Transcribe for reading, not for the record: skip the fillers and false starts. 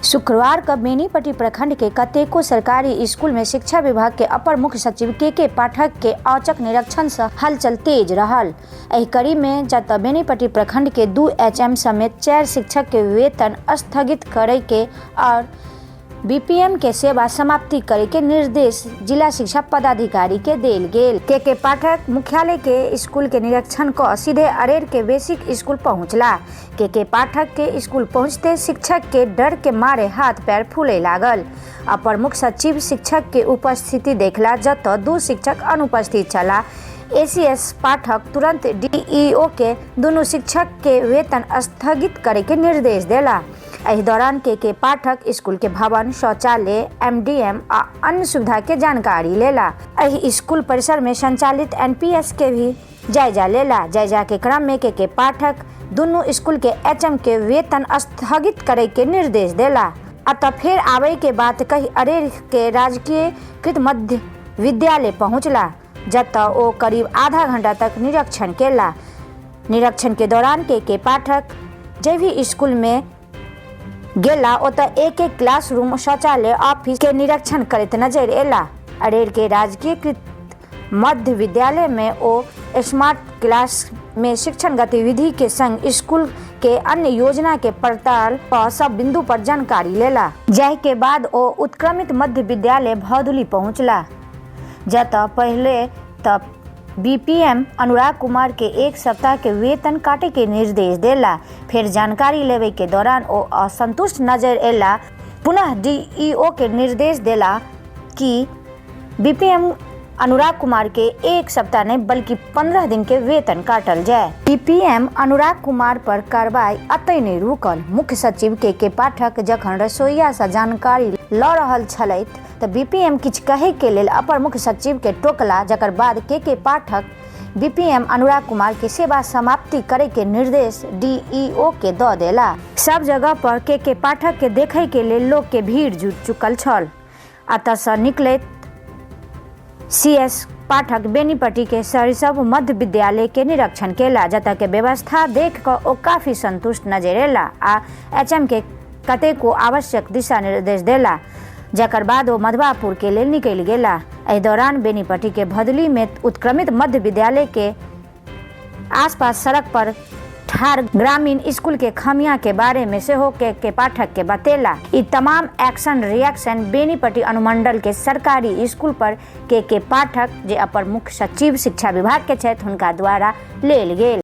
शुक्रवार क बेनीपट्टी प्रखंड के कतेको सरकारी स्कूल में शिक्षा विभाग के अपर मुख्य सचिव के पाठक के औचक निरीक्षण स हलचल तेज रहल। एहि कड़ी में जतऽ बेनीपट्टी प्रखंड के 2 एचएम समेत 4 शिक्षक के वेतन स्थगित करे के और बीपीएम के सेवा समाप्ति करे के निर्देश जिला शिक्षा पदाधिकारी के देल गेल। के पाठक मुख्यालय के स्कूल के निरीक्षण क सीधे अरेर के बेसिक स्कूल पहुंचला। के पाठक के स्कूल पहुंचते शिक्षक के डर के मारे हाथ पैर फूले लागल। अपर मुख्य सचिव शिक्षक के उपस्थिति देखला, जतऽ 2 शिक्षक अनुपस्थित छला। एसीएस पाठक तुरंत डीईओ के दुनू शिक्षक के वेतन स्थगित करे के निर्देश देला। एहि दौरान के पाठक स्कूल के भवन, शौचालय, एमडीएम आ अन्य सुविधा के जानकारी लेला। एहि स्कूल परिसर में संचालित एनपीएस के भी जायजा लेला। जायजा के क्रम में के पाठक दुनू स्कूल के एचएम के वेतन स्थगित करे के निर्देश देला। अतः फेर आवे के बात कही अरेर के राजकीयकृत मध्य विद्यालय पहुंचला, जतऽ ओ करीब आधा घंटा तक निरीक्षण केला। निरीक्षण के दौरान के पाठक जे भी स्कूल में गेला ओतऽ एक एक क्लासरूम, शौचालय, ऑफिस के निरीक्षण करैत नजर एला। अरेर के राजकीयकृत मध्य विद्यालय में ओ स्मार्ट क्लास में शिक्षण गतिविधि के संग स्कूल के अन्य योजना के पड़ताल क सब बिंदु पर जानकारी लेला। जाहि के बाद ओ उत्क्रमित मध्य विद्यालय भदुली पहुंचला, जतऽ पहिले त बीपीएम अनुराग कुमार के 1 सप्ताह के वेतन काटे के निर्देश देला। फिर जानकारी लेवे के दौरान ओ असंतुष्ट नजर एला। पुनः डीईओ के निर्देश देला कि बीपीएम अनुराग कुमार के 1 सप्ताह नहीं बल्कि 15 दिन के वेतन काटल जाए। बीपीएम अनुराग कुमार पर कार्रवाई अतै नहीं रुकल। मुख्य सचिव के पाठक जखन रसोईया से जानकारी ल रहल छलथि त बीपीएम किछु कहे के लेल अपर मुख्य सचिव के टोकला, जकर बाद के पाठक बीपीएम अनुराग कुमार के सेवा समाप्ति करे के निर्देश डीईओ के द देला। सब जगह पर के पाठक के देखे के लेल लोग के भीड़ जुट चुकल छल। अतः से निकलैत सीएस पाठक बेनीपट्टी के सरिसब मध्य विद्यालय के निरीक्षण केला, जतऽ के व्यवस्था देख क ओ काफी संतुष्ट नजर एला आ एचएम के कतेको आवश्यक दिशा निर्देश देला, जकर बाद ओ मधवापुर के लेल निकलि गेला। एहि दौरान बेनीपट्टी के भदुली में उत्क्रमित मध्य विद्यालय के आसपास सड़क पर ठार ग्रामीण स्कूल के खामियां के बारे में सेहो के पाठक के बतेला। ई तमाम एक्शन रिएक्शन बेनीपट्टी अनुमंडल के सरकारी स्कूल पर के पाठक जे अपर मुख्य सचिव शिक्षा विभाग के छथि हुनका द्वारा लेल गेल।